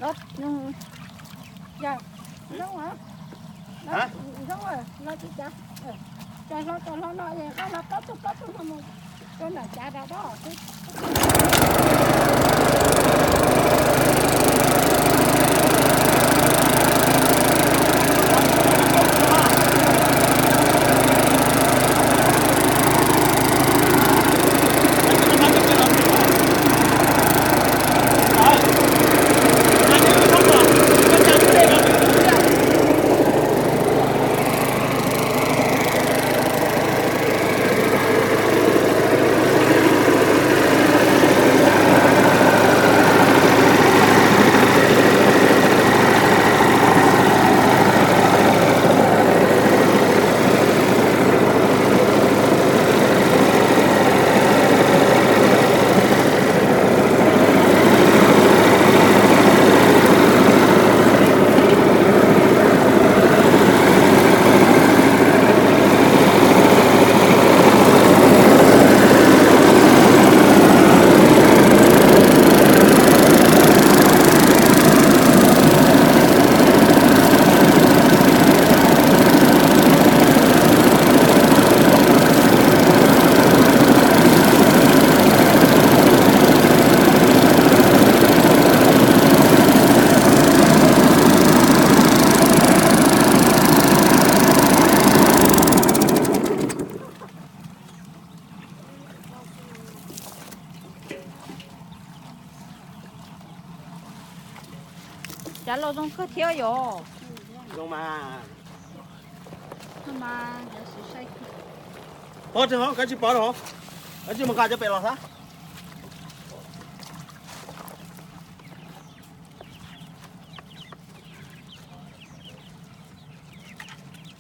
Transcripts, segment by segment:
Los, yog, zoo, zoo, los tsis cas, cov hlob cov hlob no es koj los plaub tug plaub tug no mus rau nram cav rau dob. Cav los zoo kawg thiab yom. Zoo mas. Pov tseeg hov, koj tsis pov rau hov, koj tsis mus nqa cov pem los xav.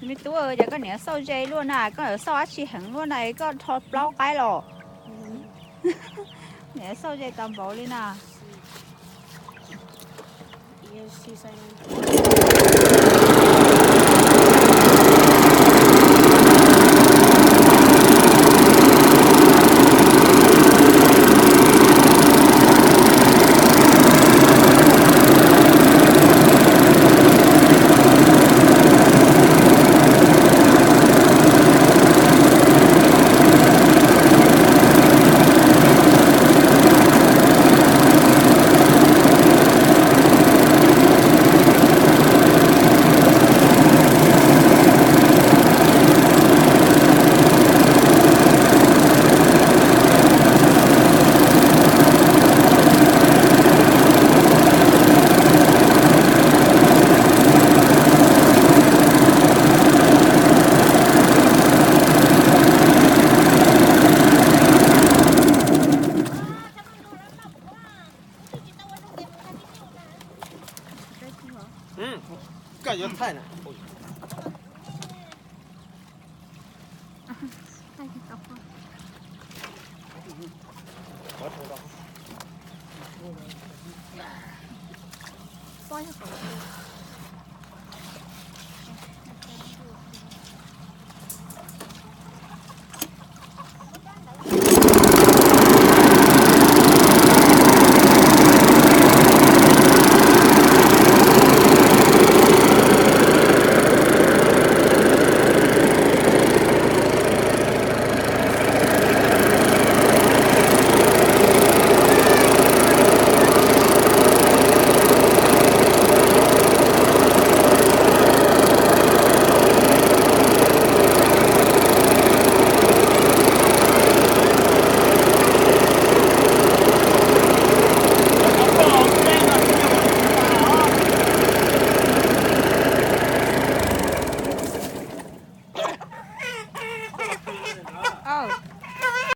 Me tub, cas koj niam xauj ze luaj na, koj niam xauj dab tsi heev luaj na, koj rho plaub qaib los? Niam xauj ze tau npaum li na. Koj yuav thaij na. Poj yog kom